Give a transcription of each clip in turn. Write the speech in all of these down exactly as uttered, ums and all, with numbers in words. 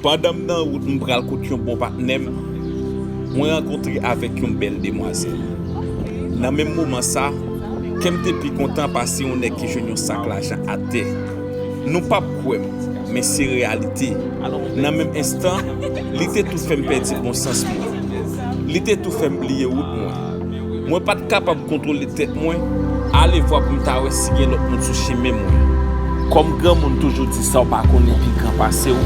Pandan m nan wout m pral kot yon bon patnè m, mwen rankontre avèk yon bèl demwazèl. Nan menm moman sa, kè m te pi kontan pase yon nèg ki jwenn yon sak lajan atè. Nou p ap kwè m, men se reyalite. Nan menm enstan, li te tou fè m pèdi bon sans mwen. Li te tou fè m bliye wout mwen. Mwen pa t kapab kontwole tèt mwen, ale vwa pou m ta wè si gen lòt moun sou chemen mwen. Kòm granmoun toujou di sa w pa konnen pi gran pase w,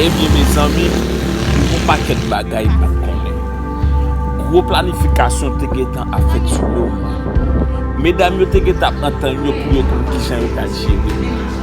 ebyen mezanmi, m gon pakèt bagay m pa t konnen. Gwo planifikasyon te gentan ap fèt sou do mwen. Medam yo te gentan ap antann yo pou yo konn kijan yo pral jere m.